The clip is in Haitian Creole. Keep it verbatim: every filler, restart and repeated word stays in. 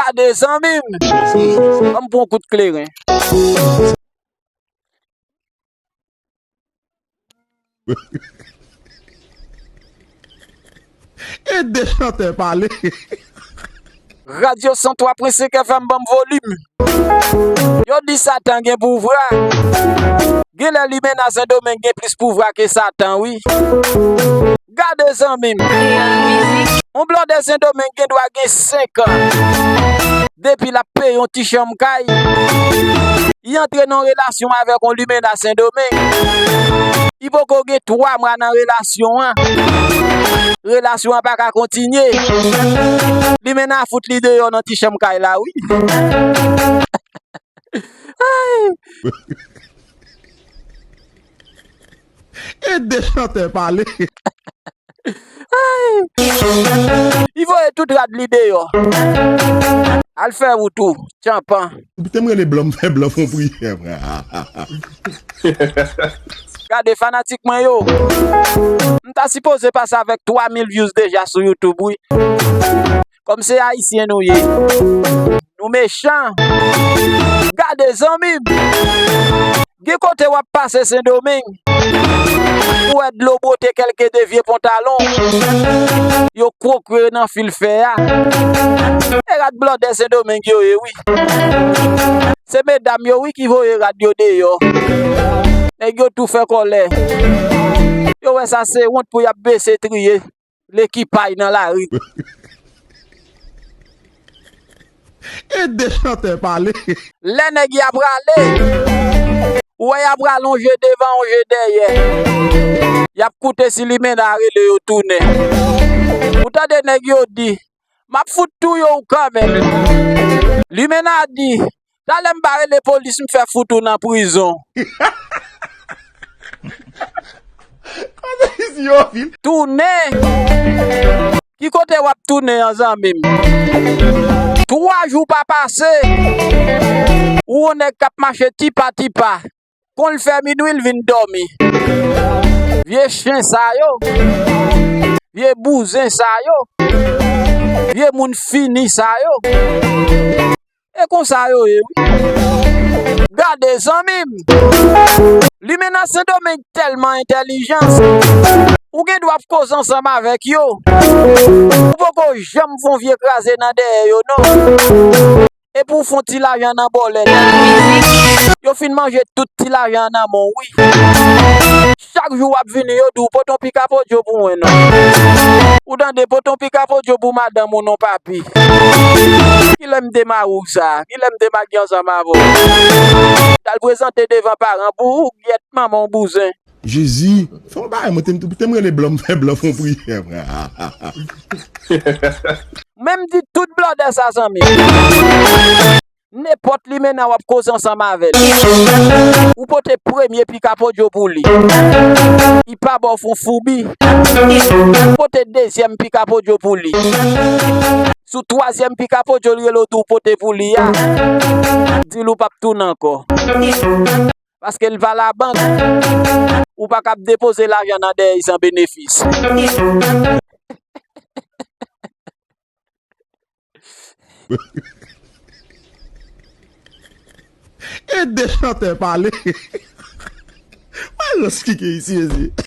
Gade zanmi m. Ban m pran yon kout kleren. Ede chantè pale. Radyo san twa pwen senk F M, ban m volim. Yo di Satan gen pouvwa. Genlè limena Sendomeng gen plis pouvwa ke Satan, wi. Gade zanmi m. Yon blòdè Sendomeng gen dwa gen senk an. Depi l ap peye yon ti chanm kay, li antre nan relasyon avèk yon limena Sendomeng. Li poko gen twa mwa nan relasyon an. Relasyon an pa ka kontinye. Limena fout li deyò nan ti chanm kay la, wi. Ay! Ede chantè pale. Ay! Li voye tout rad li deyò. Al fè wout ou, tchanpan. Ou te m rele blan, m fè blan fon priyè, frè. Gade fanatik mwen yo. M ta sipoze pase avèk twa mil views deja sou YouTube, wi. Kòm se ayisyen nou ye. Nou mechan. Gade zanmi m. Gen kote w ap pase Sendomeng, ou wè dlo bwote kèlke de vye pantalon. Yo kwokre nan fil fè a. E rad blòdè Sendomeng yo ye, wi. Se medam yo, wi, ki voye rad yo deyò. Nèg yo tou fè kòlè. Yo wè sa se wont pou y ap bese triye lekipay nan lari. Ede chantè pale. Lè nèg y ap rale, ou wè y ap rale yon je devan, yon je dèyè. Y ap koute si limena rele yo tounen. Ou tande nèg yo di, "M ap fout touye w kanmenm." Limena di, "Talè m pa rele polis, m fè fout ou nan prizon." Kote isi yo vin? Tounen. Ki kote w ap tounen an, zanmi m? Twa jou pa pase, ou yon nèg k ap mache tipa tipa. Kon l fè minwi, l vin dòmi. Vye chen sa yo. Vye bouzen sa yo. Vye moun fini sa yo. E konsa yo ye, wi. Gade, zanmi m. Limena Sendomeng tèlman entèlijans. Ou gen dwa ap koze ansanm avèk yo. Ou poko janm fè yon vye kraze nan dèyè yo, non. Epi w fè yon ti lajan nan bòlèt. Yo fin manje tout ti lajan nan men w, wi. Chak jou w ap vini, yo di w, "Pote yon pikap odyo pou mwen, non." Ou tande, "Pote yon pikap odyo pou madanm ou, non, papi." Kilè m te mari w sa? Kilè m te make ansanm avè w? T al prezante devan paran pou ou, gyèt manman w bouzen. Jezi, fè yon bagay, mwen te m, te m rele blan, m fè blan fè yon priyè, frè. Menm di tout blòdè sa, zanmi. Nenpòt limena w ap koze ansanm avè l. Ou pote premye pikap odyo pou li. Li pa ba w fon foubi. Ou pote dezyèm pikap odyo pou li. Sou twazyèm pikap odyo, li rele w tou pote pou li a. Di l ou p ap tounen ankò. Paske l pa labank. Ou pa kab depoze lajan nan dèyè l san benefis. Ede chantè pale. Mwen lòs ki gen isi, ezi.